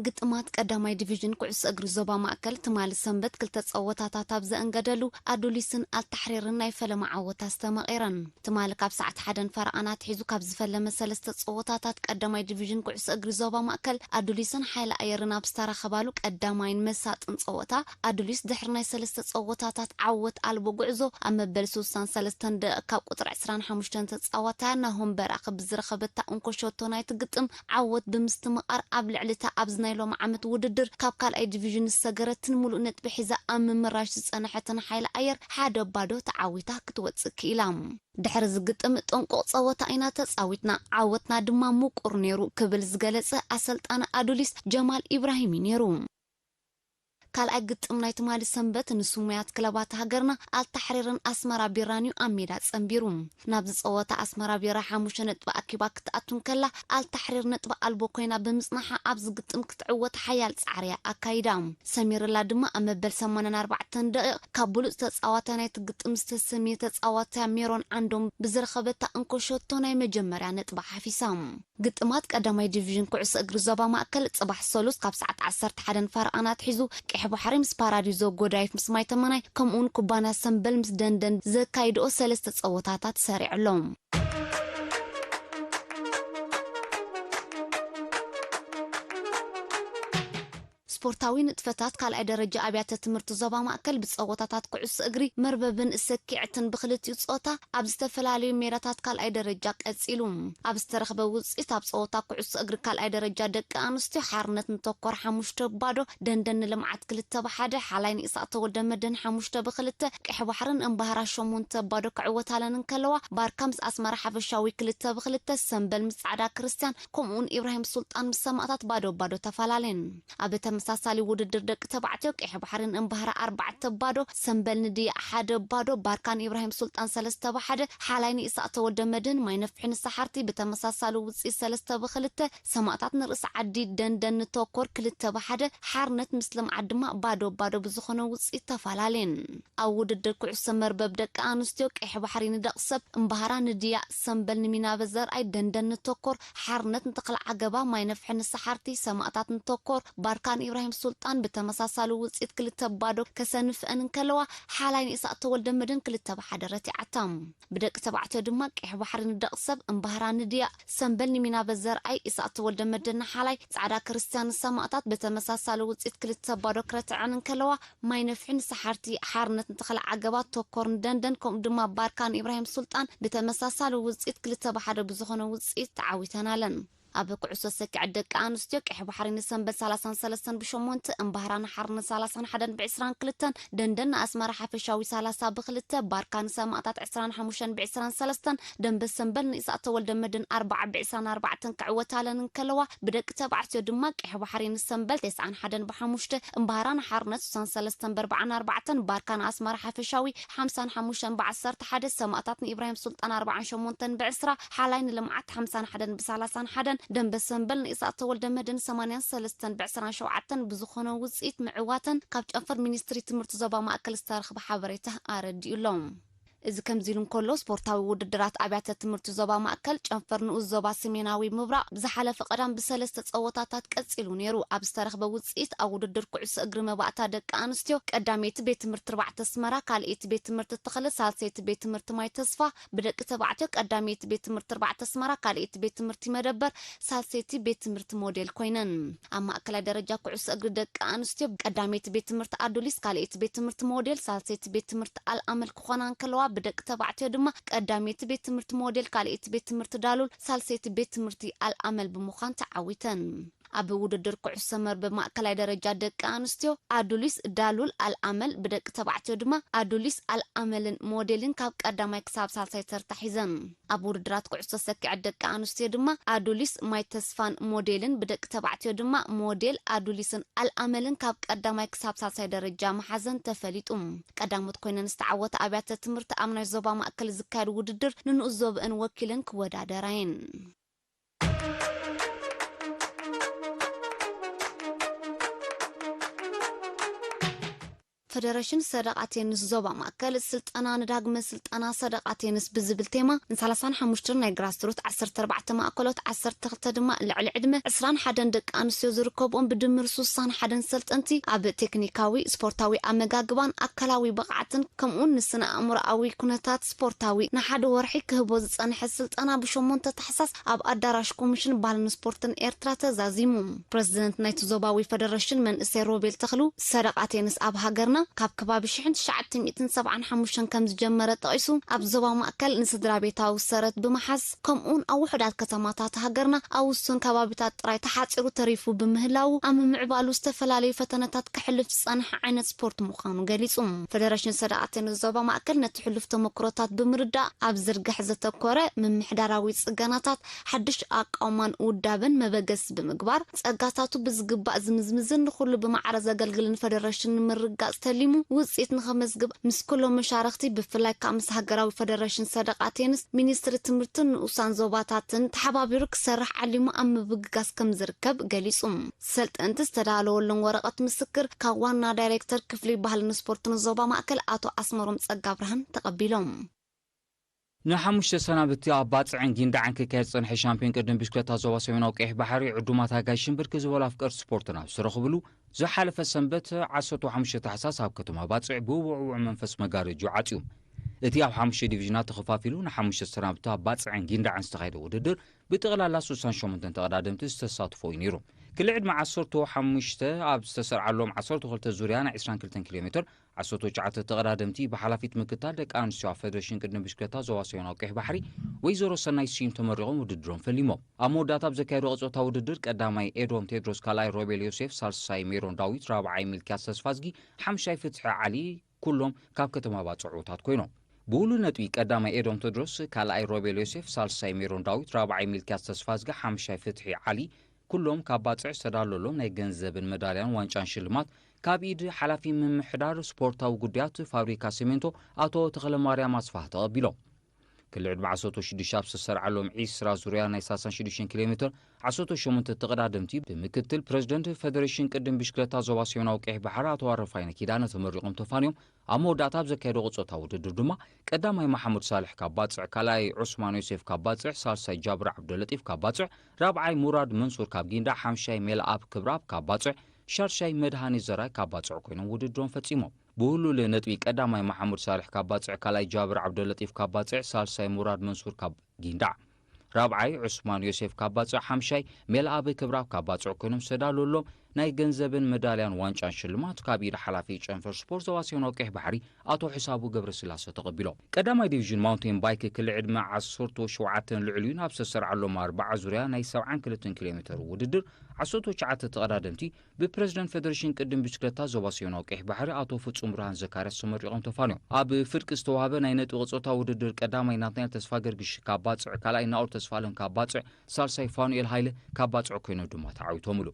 ግጥማት ቀዳማይ ዲቪዥን ኩዕሶ እግሪ ዞባ ማእከል ትማሊ ሰንበት ክልተ ጸወታታት ኣብ ዘእንገደሉ ኣዱሊስን ኣልታሕሪርን ናይ ፈለማ ዓወታት ዝተመቐረን። ትማሊ ካብ ሰዓት ሓደን ፈረቓን ኣትሒዙ ካብ ዝፈለመ ሰለስተ ጸወታታት ቀዳማይ ዲቪዥን ኩዕሶ እግሪ ዞባ ማእከል ኣዱሊስን ሓይሊ ኣየርን ኣብ ዝተራኸባሉ ቀዳማይን መሳጥን ጸወታ ኣዱሊስ ድሕሪ ናይ ሰለስተ ጸወታታት ዓወት ኣልቦ ጉዕዞ ኣብ መበል ስሳን ሰለስተን ደቂቕ ካብ ቁጽሪ ዕስራን ሓሙሽተን ተጻዋታያ ናሆም በራኺ ብዝረኸበታ እንኮ ሸቶ ናይቲ ግጥም ዓወት ብምስትምቓር ኣብ ልዕሊ እታ ኣብዚ ናይ ሎሚ ዓመት ውድድር ካብ ካልኣይ ዲቪዥን ዝሰገረትን ምሉእ ነጥቢ ሒዛ ኣብ ምምራሽ ዝጸንሐትን ሓይሊ ኣየር ሓደ ባዶ ተዓዊታ ክትወጽእ ክኢላ። ድሕሪ ዝግጥም ጥንቁቕ ጸወታ ኢና ተጻዊትና፣ ዓወትና ድማ ምቁር ነይሩ ክብል ዝገለጸ ኣሰልጣኒ ኣዱሊስ ጀማል ኢብራሂም እዩ ነይሩ። ካልኣይ ግጥም ናይ ትማሊ ሰንበት ንስሙያት ክለባት ሃገርና ኣልታሕሪርን ኣስመራ ቢራን እዩ ኣብ ሜዳ ጸንቢሩ። ናብዚ ጸወታ ኣስመራ ቢራ ሓሙሽተ ነጥቢ ኣኪባ ክትኣቱ እንከላ ኣልታሕሪር ነጥቢ ኣልቦ ኮይና ብምጽናሓ ኣብዚ ግጥም ክትዕወት ሓያል ጻዕሪ እያ ኣካይዳ። ሰሚርላ ድማ ኣብ መበል ሰማንያን ኣርባዕተን ደቂቕ ካብ ብሉጽ ተጻዋታይ ናይቲ ግጥም ዝተሰምየ ተጻዋታይ ሜሮን ዓንዶም ብዝረኸበታ እንኮ ሸቶ ናይ መጀመርያ ነጥባ ሓፊሳ። ግጥማት ቀዳማይ ዲቪዥን ኩዕሶ እግሪ ዞባ ማእከል ጽባሕ ሰሉስ ካብ ሰዓት ዓሰርተ ሓደን ፈረቓን ኣትሒዙ ቀይሕ ባሕሪ ምስ ፓራዲዞ፣ ጎዳይፍ ምስ ማይ ተመናይ ከምኡውን ኩባንያ ሰምበል ምስ ደንደን ዘካይድኦ ሰለስተ ጸወታታት ሰሪዑ ኣሎ። ስፖርታዊ ንጥፈታት ካልኣይ ደረጃ ኣብያተ ትምህርቲ ዞባ ማእከል ብጸወታታት ኩዕሶ እግሪ መርበብን ሰኪዐትን ብክልቲኡ ጾታ ኣብ ዝተፈላለዩ ሜዳታት ካልኣይ ደረጃ ቀጺሉ። ኣብ ዝተረኽበ ውጽኢት ኣብ ጸወታ ኩዕሶ እግሪ ካልኣይ ደረጃ ደቂ ኣንስትዮ ሓርነት ንተኮር ሓሙሽተ ባዶ፣ ደንደን ንልምዓት ክልተ ብሓደ፣ ሓላይ ንኢሳቅ ተወልደ መድህን ሓሙሽተ ብክልተ፣ ቀይሕ ባሕርን እምባህራ ሸሞንተ ባዶ ክዕወታለን እንከለዋ፣ ባርካ ምስ ኣስመራ ሓፈሻዊ ክልተ ብክልተ፣ ሰምበል ምስ ጻዕዳ ክርስቲያን ከምኡውን ኢብራሂም ሱልጣን ምስ ሰማእታት ባዶ ባዶ ተፈላለየን። ኣብ ተመሳሳሊ ውድድር ደቂ ተባዕትዮ ቀይሕ ባሕሪን እምባህራ ኣርባዕተ ባዶ፣ ሰምበል ንድያእ ሓደ ባዶ፣ ባርካን ኢብራሂም ሱልጣን ሰለስተ ብሓደ፣ ሓላይ ንኢሳቅ ተወልደ መድህን ማይ ነፍሒ ንሳሓርቲ ብተመሳሳሊ ውፅኢት ሰለስተ ብክልተ፣ ሰማእታት ንርእሲ ዓዲ ደንደን ንተኮር ክልተ ብሓደ፣ ሓርነት ምስ ልምዓት ድማ ባዶ ባዶ ብዝኾነ ውፅኢት ተፈላለየን። ኣብ ውድድር ኩዕሶ መርበብ ደቂ ኣንስትዮ ቀይሕ ባሕሪ ንደቕ ሰብ፣ እምባህራ ንድያእ፣ ሰምበል ንሚናበ ዘርኣይ፣ ደንደን ንተኮር፣ ሓርነት ንተኽለ ዓገባ፣ ማይ ነፍሒ ንሳሓርቲ፣ ሰማእታት ንተኮር፣ ባርካን ኢብራሂም ሱልጣን ብተመሳሳሊ ውፅኢት ክልተ ባዶ ከሰንፍአን እንከለዋ፣ ሓላይ ንኢሳቅ ተወልደ መድን ክልተ ብሓደ ረቲዓታ። ብደቂ ተባዕትዮ ድማ ቀይሕ ባሕሪ ንደቕ ሰብ፣ እምባህራ ንድያእ፣ ሰምበል ንሚናበ ዘርኣይ፣ ኢሳቅ ተወልደ መድን ንሓላይ፣ ጻዕዳ ክርስቲያን ንሰማእታት ብተመሳሳሊ ውፅኢት ክልተ ባዶ ክረትዐን እንከለዋ፣ ማይ ነፍሒ ንሳሓርቲ፣ ሓርነት ንተኽለ ዓገባ፣ ተኮር ንደንደን ከምኡ ድማ ባርካ ንኢብራሂም ሱልጣን ብተመሳሳሊ ውፅኢት ክልተ ብሓደ ብዝኾነ ውፅኢት ተዓዊተናለን። ኣብ ኩዕሶ ሰኪዐት ደቂ ኣንስትዮ ቀይሕ ባሕሪ ንሰንበል ሰላሳን ሰለስተን ብሸሞንተ፣ እምባህራ ንሓርነት ሰላሳን ሓደን ብዕስራን ክልተን፣ ደንደን ንኣስመራ ሓፈሻዊ ሰላሳ ብክልተ፣ ባርካ ንሰማእታት ዕስራን ሓሙሽተን ብዕስራን ሰለስተን፣ ደንበ ሰንበል ንኢሳቅ ተወልደ መድን ኣርባዓ ብዕስራን ኣርባዕተን ክዕወታለን እንከለዋ፣ ብደቂ ተባዕትዮ ድማ ቀይሕ ባሕሪ ንሰንበል ተስዓን ሓደን ብሓሙሽተ፣ እምባህራ ንሓርነት ስሳን ሰለስተን ብኣርባዓን ኣርባዕተን፣ ባርካ ንኣስመራ ሓፈሻዊ ሓምሳን ሓሙሽተን ብዓሰርተ ሓደ፣ ሰማእታት ንኢብራሂም ሱልጣን ኣርባዓን ሸሞንተን ብዕስራ፣ ሓላይ ንልምዓት ሓምሳን ሓደን ብሰላሳን ሓደን፣ ደንበ ሰንበል ንኢሳቅ ተወልደ መድን ሰማንያን ሰለስተን ብዕስራን ሸውዓተን ብዝኾነ ውፅኢት ምዕዋተን ካብ ጨንፈር ሚኒስትሪ ትምህርቲ ዞባ ማእከል ዝተረኽበ ሓበሬታ ኣረዲኡ ኣሎ። እዚ ከምዚ ኢሉ እንከሎ፣ ስፖርታዊ ውድድራት ኣብያተ ትምህርቲ ዞባ ማእከል ጨንፈር ንኡስ ዞባ ሰሜናዊ ምብራቕ ብዝሓለፈ ቀዳም ብሰለስተ ጸወታታት ቀጺሉ ነይሩ። ኣብ ዝተረኽበ ውጽኢት፣ ኣብ ውድድር ኩዕሶ እግሪ መባእታ ደቂ ኣንስትዮ፣ ቀዳመይቲ ቤት ትምህርቲ ኣርባዕተ ኣስመራ፣ ካልኣይቲ ቤት ትምህርቲ ተኽለ፣ ሳልሰይቲ ቤት ትምህርቲ ማይ ተስፋ፣ ብደቂ ተባዕትዮ ቀዳመይቲ ቤት ትምህርቲ ኣርባዕተ ኣስመራ፣ ካልኣይቲ ቤት ትምህርቲ መደበር፣ ሳልሰይቲ ቤት ትምህርቲ ሞዴል ኮይነን። ኣብ ማእከላይ ደረጃ ኩዕሶ እግሪ ደቂ ኣንስትዮ ቀዳመይቲ ቤት ትምህርቲ ኣዱሊስ፣ ካልኣይቲ ቤት ትምህርቲ ሞዴል፣ ሳልሰይቲ ቤት ትምህርቲ ኣልኣመል ክኾና እንከለዋ፣ ብደቂ ተባዕትዮ ድማ ቀዳመይቲ ቤት ትምህርቲ ሞዴል፣ ካልኣይቲ ቤት ትምህርቲ ዳሉል፣ ሳልሰይቲ ቤት ትምህርቲ ኣልኣመል ብምዃን ተዓዊተን። ኣብ ውድድር ኩዕሶ መርበብ ማእከላይ ደረጃ ደቂ ኣንስትዮ ኣዱሊስ፣ ዳሉል፣ ኣልኣመል፣ ብደቂ ተባዕትዮ ድማ ኣዱሊስ፣ ኣልኣመልን ሞዴልን ካብ ቀዳማይ ክሳብ ሳልሳይ ተርታ ሒዘን። ኣብ ውድድራት ኩዕሶ ሰኪዐት ደቂ ኣንስትዮ ድማ ኣዱሊስ፣ ማይ ተስፋን ሞዴልን፣ ብደቂ ተባዕትዮ ድማ ሞዴል፣ ኣዱሊስን ኣልኣመልን ካብ ቀዳማይ ክሳብ ሳልሳይ ደረጃ መሓዘን ተፈሊጡ። ቀዳሞት ኮይነን ዝተዓወታ ኣብያተ ትምህርቲ ኣብ ናይ ዞባ ማእከል ዝካየድ ውድድር ንንኡስ ዞብአን ወኪለን ክወዳደራ እየን። ፈደረሽን ሰደቓ ቴንስ ዞባ ማእከል፣ ስልጠና ንዳግመ ስልጠና ሰደቓ ቴንስ ብዝብል ቴማ፣ ን35 ናይ ግራስሩት፣ ዓሰርተ ኣርባዕተ ማእከሎት፣ ዓሰርተ ክልተ ድማ ልዕሊ ዕድመ፣ ዕስራን ሓደን ደቂ ኣንስትዮ ዝርከብኦም ብድምር ስሳን ሓደን ሰልጠንቲ ኣብ ቴክኒካዊ፣ ስፖርታዊ ኣመጋግባን ኣካላዊ ብቕዓትን፣ ከምኡውን ንስነ ኣእምሮኣዊ ኩነታት ስፖርታዊ ንሓደ ወርሒ ክህቦ ዝጸንሐ ስልጠና ብሸሞንተ ታሕሳስ ኣብ ኣዳራሽ ኮሚሽን ባህልን ስፖርትን ኤርትራ ተዛዚሙ። ፕረዚደንት ናይቲ ዞባዊ ፈደረሽን መንእሰይ ሮቤል ተኽሉ፣ ሰደቓ ቴንስ ኣብ ሃገርና ካብ ከባቢ ሽሕን ትሽዓተ ሚእትን ሰብዓን ሓሙሽተን ከም ዝጀመረ ጠቒሱ፣ ኣብ ዞባ ማእከል ንስድራ ቤታዊ ሰረት ብምሓዝ፣ ከምኡውን ኣብ ውሑዳት ከተማታት ሃገርና ኣብ ውሱን ከባቢታት ጥራይ ተሓጺሩ ተሪፉ ብምህላዉ፣ ኣብ ምምዕባሉ ዝተፈላለዩ ፈተነታት ክሕልፍ ዝጸንሐ ዓይነት ስፖርት ምዃኑ ገሊጹ። ፈደረሽን ሰደቓ ቴንስ ዞባ ማእከል ነቲ ሕሉፍ ተመክሮታት ብምርዳእ፣ ኣብ ዝርግሕ ዘተኮረ ምምሕዳራዊ ጽገናታት፣ ሓድሽ ኣቃውማን ውዳበን መበገሲ ብምግባር፣ ጸጋታቱ ብዝግባእ ዝምዝምዝን ንኹሉ ብማዕረ ዘገልግልን ፈደረሽን ንምርጋጽ ተሊሙ ውጽኢት ንኸመዝግብ፣ ምስ ኩሎም መሻርኽቲ፣ ብፍላይ ከኣ ምስ ሃገራዊ ፈደረሽን ሰደቓ ቴንስ፣ ሚኒስትሪ ትምህርትን ንኡሳን ዞባታትን ተሓባቢሩ ክሰርሕ ዓሊሙ ኣብ ምብግጋስ ከም ዝርከብ ገሊጹ። ሰልጠንቲ ዝተዳለወሎም ወረቐት ምስክር ካብ ዋና ዳይሬክተር ክፍሊ ባህልን ስፖርትን ዞባ ማእከል ኣቶ ኣስመሮም ጸጋብርሃን ተቐቢሎም። ንሓሙሽተ ሰናብቲ ኣብ ባጽዕን ጊንዳዕን ክካየድ ዝጸንሐ ሻምፒዮን ቅድም ብሽክለታ ዞባ ሰሜናዊ ቀይሕ ባሕሪ፣ ዕዱማት ኣጋይሽን ብርክት ዝበሉ ኣፍቀርቲ ስፖርትን ኣብ ዝተረኽብሉ፣ ዝሓለፈ ሰንበት ዓሰርተ ሓሙሽተ ታሕሳስ ኣብ ከተማ ባጽዕ ብውዕዉዕ መንፈስ መጋረጅኡ ዓጽዩ። እቲ ኣብ ሓሙሽተ ዲቪዥናት ተኸፋፊሉ ንሓሙሽተ ሰናብቲ ኣብ ባጽዕን ጊንዳዕን ዝተኻየደ ውድድር፣ ብጠቕላላ ስሳን ሸሞንተን ተቐዳደምቲ ዝተሳትፎ እዩ ነይሩ። ክሊ ዕድመ ዓሰርተ ሓሙሽተ ኣብ ዝተሰርዓሎም ዓሰርተ ክልተ ዙርያ ናይ ዕስራን ክልተን ኪሎ ሜትር፣ ዓሰርተ ትሽዓተ ተቐዳደምቲ ብሓላፊት ምክታል ደቂ ኣንስትዮ ኣብ ፈደረሽን ቅድም ብሽክለታ ዞባ ሰሜናዊ ቀይሕ ባሕሪ ወይዘሮ ሰናይ ስዩም ተመሪቖም ውድድሮም ፈሊሞም። ኣብ መወዳእታ ኣብ ዘካየዶ ጾታ ውድድር ቀዳማይ ኤዶም ቴድሮስ፣ ካልኣይ ሮቤል ዮሴፍ፣ ሳልሳይ ሜሮን ዳዊት፣ ራብዓይ ሚልክያስ ተስፋዝጊ፣ ሓምሻይ ፍትሒ ዓሊ፣ ኩሎም ካብ ከተማ ባጽዕ ዕዉታት ኮይኖም። ብውሉድ ነጥቢ ቀዳማይ ኤዶም ቴድሮስ፣ ካልኣይ ሮቤል ዮሴፍ፣ ሳልሳይ ሜሮን ዳዊት፣ ራብዓይ ሚልክያስ ተስፋዝጊ፣ ሓምሻይ ፍትሒ ዓሊ፣ ኩሎም ካብ ባጽዕ ዝተዳለወሎም ናይ ገንዘብን መዳልያን ዋንጫን ሽልማት ካብ ኢድ ሓላፊ ምምሕዳር ስፖርታዊ ጉዳያት ፋብሪካ ሲሜንቶ ኣቶ ተኽለማርያም ኣስፋህ ተቐቢሎም። ክሊ ዕድመ ዓሰርተ ሽዱሽተ ኣብ ዝተሰርዓሎም ዒስራ ዙርያ ናይ ሰላሳን ሽዱሽተን ኪሎ ሜትር፣ ዓሰርተ ሸሞንተ ተቐዳደምቲ ብምክትል ፕረዚደንት ፈደሬሽን ቅድም ብሽክለታ ዞባ ሰሜናዊ ቀይሕ ባሕሪ ኣቶ ኣረፋይነ ኪዳነ ተመሪቖም ተፋንዮም። ኣብ መወዳእታ ኣብ ዘካየዶ ጾታ ውድድር ድማ ቀዳማይ መሓሙድ ሳልሕ ካብ ባጽዕ፣ ካልኣይ ዑስማን ዮሴፍ ካብ ባጽዕ፣ ሳልሳይ ጃብር ዓብደለጢፍ ካብ ባጽዕ፣ ራብዓይ ሙራድ መንሱር ካብ ጊንዳዕ፣ ሓምሻይ ሜልኣብ ክብራብ ካብ ባጽዕ፣ ሻድሻይ መድሃኒ ዘራይ ካብ ባጽዕ ኮይኖም ውድድሮም ፈጺሞም። ብህሉል ነጥቢ ቀዳማይ መሓሙድ ሳልሕ ካብ ባጽዕ፣ ካልኣይ ጃብር ዓብደለጢፍ ካብ ባጽዕ፣ ሳልሳይ ሙራድ መንሱር ካብ ጊንዳዕ፣ ራብዓይ ዑስማን ዮሴፍ ካብ ባጽዕ፣ ሓምሻይ ሜልኣብ ክብራብ ካብ ባጽዕ ኮይኖም ዝተዳለወሎም ናይ ገንዘብን መዳልያን ዋንጫን ሽልማት ካብ ኢድ ሓላፊ ጨንፈር ስፖርት ዞባ ሰሜናዊ ቀይሕ ባሕሪ ኣቶ ሕሳቡ ገብረስላሰ ተቐቢሎም። ቀዳማይ ዲቪዥን ማውንቴን ባይክ ክሊ ዕድመ ዓሰርተ ሸውዓተን ልዕሊኡን ኣብ ዝተሰርዓሎም ኣርባዓ ዙርያ ናይ ሰብዓን ክልተን ኪሎ ሜትር ውድድር ዓሰርተ ትሽዓተ ተቐዳደምቲ ብፕረዚደንት ፈደሬሽን ቅድም ብሽክለታ ዞባ ሰሜናዊ ቀይሕ ባሕሪ ኣቶ ፍጹም ብርሃን ዘካርያስ ተመሪቖም ተፋንዮም። ኣብ ፍርቂ ዝተዋህበ ናይ ነጥቢ ጾታ ውድድር ቀዳማይ ናትናኤል ተስፋ ገርግሽ ካብ ባጽዕ፣ ካልኣይ ናኦር ተስፋለም ካብ ባጽዕ፣ ሳልሳይ ፋኑኤል ሃይለ ካብ ባጽዕ ኮይኖም ድማ ተዓዊቶምሉ።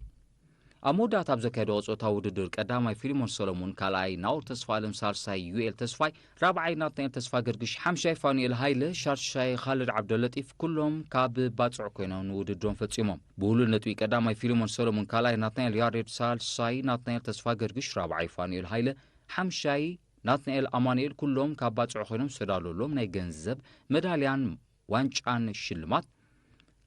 ኣብ መወዳእታ ኣብ ዘካየዶ ጾታ ውድድር ቀዳማይ ፊልሞን ሰሎሞን፣ ካልኣይ ናኦር ተስፋለም፣ ሳልሳይ ዩኤል ተስፋይ፣ ራብዓይ ናትናኤል ተስፋ ገርግሽ፣ ሓምሻይ ፋኑኤል ሃይለ፣ ሻድሻይ ካልድ ዓብደለጢፍ ኩሎም ካብ ባጽዕ ኮይኖም ንውድድሮም ፈጺሞም። ብህሉል ነጥቢ ቀዳማይ ፊልሞን ሰሎሞን፣ ካልኣይ ናትናኤል ያሬድ፣ ሳልሳይ ናትናኤል ተስፋ ገርግሽ፣ ራብዓይ ፋኑኤል ሃይለ፣ ሓምሻይ ናትናኤል ኣማኑኤል ኩሎም ካብ ባጽዕ ኮይኖም ዝተዳለወሎም ናይ ገንዘብ መዳልያን ዋንጫን ሽልማት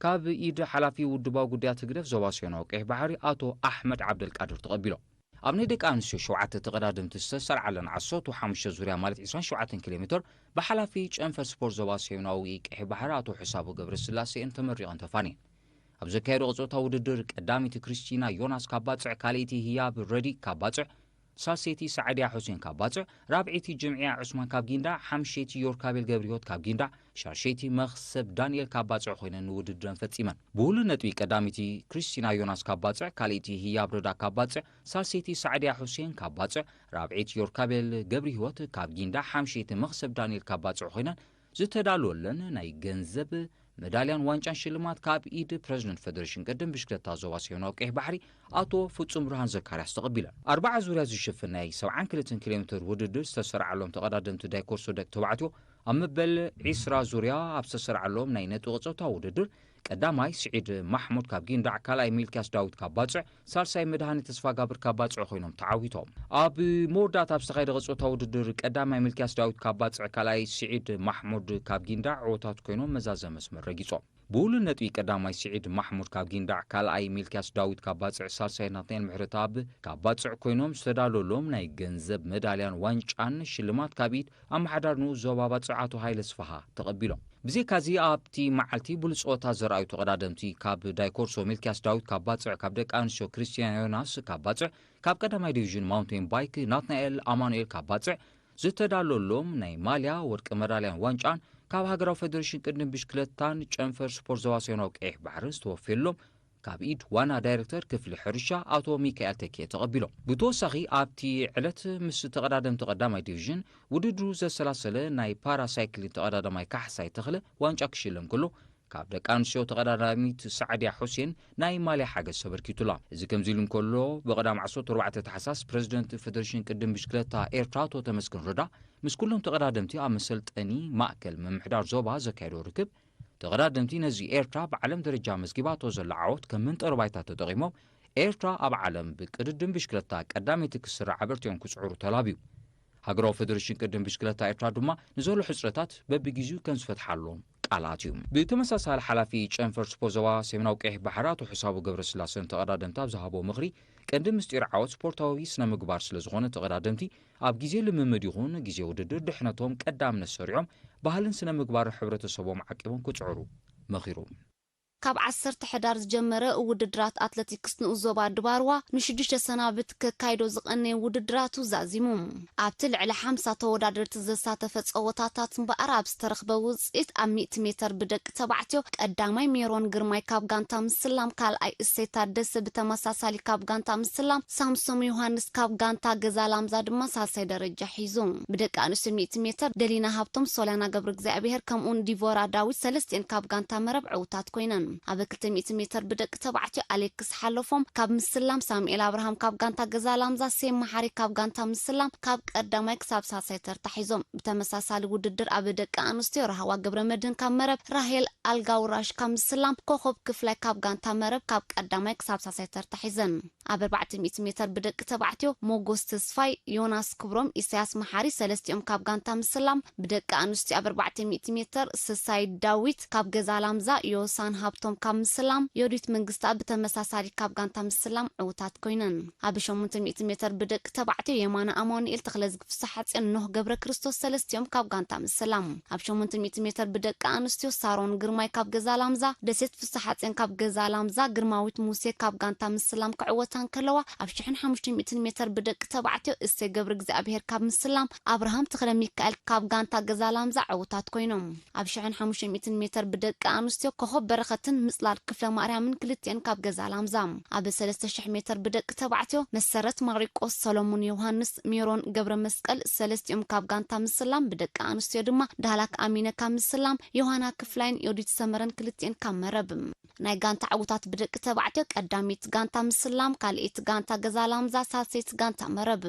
ካብ ኢድ ሓላፊ ውድባዊ ጉዳያት ህግደፍ ዞባ ሰሜናዊ ቀይሕ ባሕሪ ኣቶ ኣሕመድ ዓብደልቃድር ተቐቢሎም። ኣብ ናይ ደቂ ኣንስትዮ ሸውዓተ ተቐዳደምቲ ዝተሰርዓለን ዓሰርተ ሓሙሽተ ዙርያ ማለት ዕስራን ሸውዓተን ኪሎ ሜትር ብሓላፊ ጨንፈር ስፖርት ዞባ ሰሜናዊ ቀይሕ ባሕሪ ኣቶ ሕሳቡ ገብረስላሴ እየን ተመሪቐን ተፋንየን። ኣብ ዘካየዶ ጾታ ውድድር ቀዳመይቲ ክርስቲና ዮናስ ካብ ባጽዕ፣ ካልኣይቲ ህያብ ረዲእ ካብ ባጽዕ፣ ሳልሰይቲ ሳዕድያ ሑሴን ካብ ባጽዕ፣ ራብዐይቲ ጅምዕያ ዑስማን ካብ ጊንዳዕ፣ ሓምሸይቲ ዮርካቤል ገብረህይወት ካብ ጊንዳዕ፣ ሻድሸይቲ መኽሰብ ዳንኤል ካብ ባጽዕ ኮይነን ንውድድረን ፈጺመን። ብውሉድ ነጥቢ ቀዳመይቲ ክርስቲና ዮናስ ካብ ባጽዕ፣ ካልኣይቲ ህያብ ረዳ ካብ ባጽዕ፣ ሳልሰይቲ ሳዕድያ ሑሴን ካብ ባጽዕ፣ ራብዐይቲ ዮርካቤል ገብረህይወት ካብ ጊንዳዕ፣ ሓምሸይቲ መኽሰብ ዳንኤል ካብ ባጽዕ ኮይነን ዝተዳለወለን ናይ ገንዘብ መዳልያን ዋንጫን ሽልማት ካብ ኢድ ፕረዚደንት ፈደሬሽን ቅድም ብሽክለታ ዞባ ሰሜናዊ ቀይሕ ባሕሪ ኣቶ ፍጹም ብርሃን ዘካርያስ ተቐቢለን። ኣርባዓ ዙርያ ዝሽፍን ናይ ሰብዓን ክልተን ኪሎ ሜትር ውድድር ዝተሰርዓሎም ተቐዳደምቲ ዳይኮርሶ ደቂ ተባዕትዮ ኣብ መበል ዒስራ ዙርያ ኣብ ዝተሰርዓሎም ናይ ነጥቢ ቅጾታ ውድድር፣ ቀዳማይ ስዒድ ማሕሙድ ካብ ጊንዳዕ፣ ካልኣይ ሚልክያስ ዳዊት ካብ ባጽዕ፣ ሳልሳይ መድሃኒ ተስፋጋብር ካብ ባጽዕ ኮይኖም ተዓዊቶም። ኣብ መወዳእታ ኣብ ዝተኻየደ ቅጾታ ውድድር፣ ቀዳማይ ሚልክያስ ዳዊት ካብ ባጽዕ፣ ካልኣይ ስዒድ ማሕሙድ ካብ ጊንዳዕ ዕወታት ኮይኖም መዛዘ መስመር ረጊጾም። ብውሉድ ነጥቢ ቀዳማይ ስዒድ ማሕሙድ ካብ ጊንዳዕ፣ ካልኣይ ሚልክያስ ዳዊት ካብ ባጽዕ፣ ሳልሳይ ናትናኤል ምሕረተኣብ ካብ ባጽዕ ኮይኖም ዝተዳለወሎም ናይ ገንዘብ መዳልያን ዋንጫን ሽልማት ካብ ኢድ ኣመሓዳሪ ንኡስ ዞባ ባጽዕ ኣቶ ሃይለ ስፍሃ ተቐቢሎም። ብዘይካዚ ኣብቲ መዓልቲ ብሉጽ ጸወታ ዘርኣዩ ተቐዳደምቲ ካብ ዳይኮርሶ ሚልክያስ ዳዊት ካብ ባጽዕ፣ ካብ ደቂ ኣንስትዮ ክርስትያን ዮናስ ካብ ባጽዕ፣ ካብ ቀዳማይ ዲቪዥን ማውንቴን ባይክ ናትናኤል ኣማኑኤል ካብ ባጽዕ፣ ዝተዳለወሎም ናይ ማልያ፣ ወርቂ መዳልያን ዋንጫን ካብ ሃገራዊ ፌደሬሽን ቅድድም ብሽክለታን ጨንፈር ስፖርት ዞባ ሰሜናዊ ቀይሕ ባሕሪ ዝተወፍየሎም ካብ ኢድ ዋና ዳይሬክተር ክፍሊ ሕርሻ ኣቶ ሚካኤል ተኪኤ ተቐቢሎም። ብተወሳኺ ኣብቲ ዕለት ምስ ተቐዳደምቲ ቀዳማይ ዲቪዥን ውድድሩ ዘሰላሰለ ናይ ፓራሳይክሊን ተቐዳዳማይ ካሕሳይ ተኽለ ዋንጫ ክሽለም ከሎ፣ ካብ ደቂ ኣንስትዮ ተቐዳዳሚት ሳዕድያ ሑሴን ናይ ማልያ ሓገዝ ተበርኪቱላ። እዚ ከምዚ ኢሉ እንከሎ፣ ብቐዳም ዓሰርተ ኣርባዕተ ታሕሳስ ፕረዚደንት ፌደሬሽን ቅድድም ብሽክለታ ኤርትራ ኣቶ ተመስገን ረዳ ምስ ኩሎም ተቐዳደምቲ ኣብ መሰልጠኒ ማእከል ምምሕዳር ዞባ ዘካየዶ ርክብ፣ ተቐዳደምቲ ነዚ ኤርትራ ብዓለም ደረጃ ኣመዝጊባቶ ዘላ ዓወት ከም መንጠሪ ባይታ ተጠቒሞም፣ ኤርትራ ኣብ ዓለም ብቅድድም ብሽክለታ ቀዳመይቲ ክትስራዕ ኣበርቲዖም ክጽዕሩ ተላብዩ። ሃገራዊ ፌደሬሽን ቅድድም ብሽክለታ ኤርትራ ድማ ንዘሎ ሕጽረታት በብግዜኡ ከም ዝፈትሓሎም ቃል ኣትዩ። ብተመሳሳሊ፣ ሓላፊ ጨንፈር ስፖርት ዞባ ሰሜናዊ ቀይሕ ባሕሪ ኣቶ ሕሳቡ ገብረስላሰ ንተቐዳደምቲ ኣብ ዝሃቦ ምኽሪ፣ ቀንዲ ምስጢር ዓወት ስፖርታዊ ስነ ምግባር ስለ ዝኾነ፣ ተቐዳደምቲ ኣብ ግዜ ልምምድ ይኹን ግዜ ውድድር ድሕነቶም ቀዳምነት ሰሪዖም፣ ባህልን ስነ ምግባርን ሕብረተሰቦም ዓቂቦም ክጽዕሩ መኺሩ። ካብ ዓሰርተ ሕዳር ዝጀመረ ውድድራት ኣትለቲክስ ንኡስ ዞባ ድባርዋ ንሽዱሽተ ሰናብት ከካይዶ ዝቐነየ ውድድራቱ ዛዚሙ። ኣብቲ ልዕሊ ሓምሳ ተወዳደርቲ ዘሳተፈ ጸወታታት እምበኣር፣ ኣብ ዝተረኽበ ውጽኢት፣ ኣብ ሚእቲ ሜተር ብደቂ ተባዕትዮ ቀዳማይ ሜሮን ግርማይ ካብ ጋንታ ምስላም፣ ካልኣይ እሴይ ታደሰ ብተመሳሳሊ ካብ ጋንታ ምስላም፣ ሳምሶም ዮሃንስ ካብ ጋንታ ገዛ ላምዛ ድማ ሳልሳይ ደረጃ ሒዙ። ብደቂ ኣንስትዮ ሚእቲ ሜተር ደሊና ሃብቶም፣ ሶልያና ገብረ እግዚኣብሔር ከምኡውን ዲቮራ ዳዊት ሰለስቲኤን ካብ ጋንታ መረብ ዕውታት ኮይነን። ኣብ ክልተ ሚእቲ ሜተር ብደቂ ተባዕትዮ ኣሌክስ ሓለፎም ካብ ምስላም፣ ሳሙኤል ኣብርሃም ካብ ጋንታ ገዛ ላምዛ፣ ሴም መሓሪ ካብ ጋንታ ምስላም ካብ ቀዳማይ ክሳብ ሳልሳይ ተርታ ሒዞም። ብተመሳሳሊ ውድድር ኣብ ደቂ ኣንስትዮ ራህዋ ገብረ መድህን ካብ መረብ፣ ራሄል ኣልጋውራሽ ካብ ምስላም፣ ኮኾብ ክፍላይ ካብ ጋንታ መረብ ካብ ቀዳማይ ክሳብ ሳልሳይ ተርታ ሒዘን። ኣብ ኣርባዕተ ሚእቲ ሜተር ብደቂ ተባዕትዮ ሞጎስ ተስፋይ፣ ዮናስ ክብሮም፣ ኢሳያስ መሓሪ ሰለስቲኦም ካብ ጋንታ ምስላም፣ ብደቂ ኣንስትዮ ኣብ ኣርባዕተ ሚእቲ ሜተር ስሳይ ዳዊት ካብ ገዛ ላምዛ፣ ዮሳን ሃብቶም ካብ ምስላም፣ ዮዲት መንግስተኣብ ብተመሳሳሊ ካብ ጋንታ ምስላም ዕውታት ኮይነን። ኣብ ሸሞንተ ሚእቲ ሜተር ብደቂ ተባዕትዮ የማነ ኣማኑኤል፣ ተኽለዝጊ ፍስሓጽዮን፣ ኖህ ገብረ ክርስቶስ ሰለስቲኦም ካብ ጋንታ ምስላም። ኣብ ሸሞንተ ሚእቲ ሜተር ብደቂ ኣንስትዮ ሳሮን ግርማይ ካብ ገዛ ላምዛ፣ ደሴት ፍስሓጽዮን ካብ ገዛ ላምዛ፣ ግርማዊት ሙሴ ካብ ጋንታ ምስላም ክዕወታ እንከለዋ፣ ኣብ ሽሕን ሓሙሽተ ሚእትን ሜተር ብደቂ ተባዕትዮ እሰይ ገብረ እግዚኣብሔር ካብ ምስላም፣ ኣብርሃም ተኽለ ሚካኤል ካብ ጋንታ ገዛ ላምዛ ዕውታት ኮይኖም። ኣብ ሽሕን ሓሙሽተ ሚእትን ሜተር ብደቂ ኣንስትዮ ኮኾብ በረኸትን ምጽላል ክፍለ ማርያምን ክልቲኤን ካብ ገዛ ላምዛ። ኣብ ሰለስተ ሽሕ ሜተር ብደቂ ተባዕትዮ መሰረት ማሪቆስ፣ ሰሎሙን ዮሃንስ፣ ሜሮን ገብረ መስቀል ሰለስቲኦም ካብ ጋንታ ምስላም፣ ብደቂ ኣንስትዮ ድማ ዳህላክ ኣሚነ ካብ ምስላም፣ ዮሃና ክፍላይን ዮዲት ሰመረን ክልቲኤን ካብ መረብ። ናይ ጋንታ ዕውታት ብደቂ ተባዕትዮ ቀዳሚት ጋንታ ምስላም፣ ካልኣይቲ ጋንታ ገዛ ላምዛ፣ ሳልሰይቲ ጋንታ መረብ።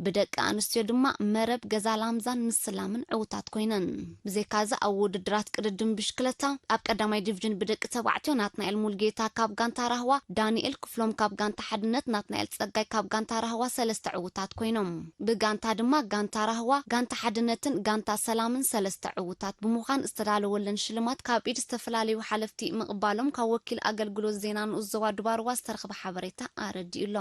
ብደቂ ኣንስትዮ ድማ መረብ፣ ገዛ ላምዛን ምስላምን ዕውታት ኮይነን። ብዘይካዚ ኣብ ውድድራት ቅድድም ብሽክለታ ኣብ ቀዳማይ ዲቪዥን ብደቂ ተባዕትዮ ናትናኤል ሙልጌታ ካብ ጋንታ ራህዋ፣ ዳንኤል ክፍሎም ካብ ጋንታ ሓድነት፣ ናትናኤል ጸጋይ ካብ ጋንታ ራህዋ ሰለስተ ዕውታት ኮይኖም። ብጋንታ ድማ ጋንታ ራህዋ፣ ጋንታ ሓድነትን ጋንታ ሰላምን ሰለስተ ዕውታት ብምዃን ዝተዳለወለን ሽልማት ካብ ኢድ ዝተፈላለዩ ሓለፍቲ ምቕባሎም ካብ ወኪል ኣገልግሎት ዜና ንኡስ ዞባ ድባርዋ ዝተረኽበ ሓበሬታ ኣረዲኡ ኣሎ።